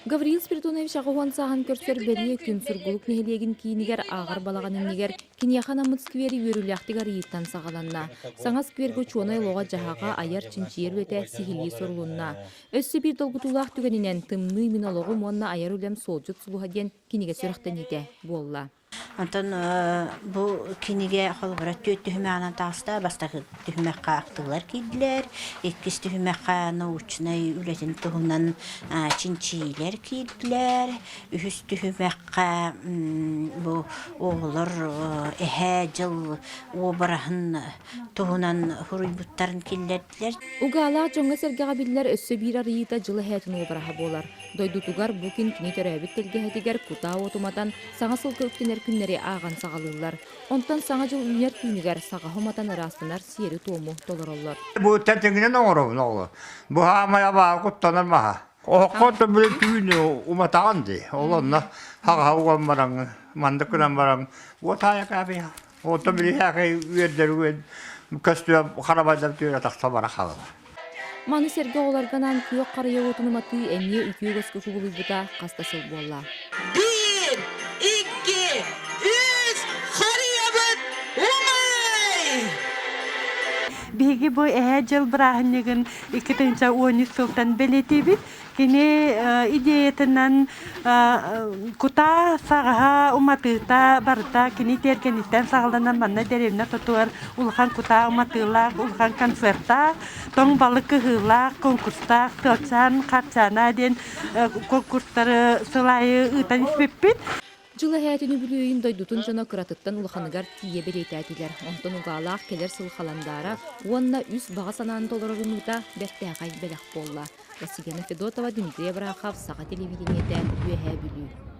Гавриил Спиридонович 80 сааһын көрсөр бэлиэ күн Сургулук нэһилиэгин киинигэр ааҕар балаҕан иннигэр киниэхэ анаммыт сквери үөрүүлээхтик арыйыыттан саҕаланна. Саҥа сквергэ учуонай олоҕо-дьаһаҕа айар чинчийэр үлэтэ сиһилии сурулунна. Өссө биир долгутуулаах түгэнинэн «Тымныы мин олоҕум уонна айар үлэм суолдьут сулуһа» диэн кинигэ сүрэхтэниитэ буолла. Онтон бу кинигэ холобура түөрт түһүмэҕинэн таҕыста. Бастакы түһүмэххэ ахтыылар киирдилэр, иккис түһүмэххэ научнай үлэтин туһунан чинчийиилэр киирдилэр, үһүс түһүмэххэ бу оҕолор эһээ дьыл уобараһын туһунан суруйбуттарын киллэрдилэр. Угаалаах дьоҥҥо-сэргэҕэ биллэр өссө биир арыйыыта дьыл эһээтин уобараһа буолар. Дойдутугар бу күн кини төрөөбүт тэлгэһэтигэр кутаа уот уматан, саҥа сылга үктэнэр күннэри ааҕан саҕалыыллар. Онтон Саҥа дьыл үүнэр түүнүгэр саҕаһы уматан ыраастанар сиэри-туому толороллор. Бу тэтиҥинэн оҥоробун оҕолор. Бу хаамай абааһы куттанар маһа. Оһоххо били түүн уматаҕын дии. Ол онно хаҕаһа уган бараҥ, маннык гынан баран уот аайа каабыйа. Оттон били һээхэй үөрдэр көстүө харабайдар түөрэ тахса бара хаалар. Маны сэргэ оҕолорго анаан күөх харыйа уотун уматыы эмиэ үтүө үгэскэ кубулуйбута хас да сыл буолла. Биир, икки, үс, харыйабыт умай! Биһиги бу эһээ дьыл бырааһынньыгын 2013 сылтан бэлиэтиибит. Кини идеятынан кутаа саҕаһа уматыыта барыта кини тиэргэниттэн саҕаланан манна дэриэбинэ тотугар улахан кутаа уматыылаах, улахан концертаах, тоҥ балык кыһыылаах, конкурстаах Тыалчаан Харчаана диэн конкурстары сыл аайы ыытан испиппит. Дьыл эһээтин үбүлүөйүн дойдутун дьоно кыратыттан улаханыгар тиийэ бэлиэтээтилэр. Онтон угаалаах кэлэр сыл халандаара уонна үс баҕа санааны толорор ымыыта бэртээхэй бэлэх буолла. Василина Федотова, Дмитрий Абрахов, Саха телевидениетэ, Үөһээ Бүлүү.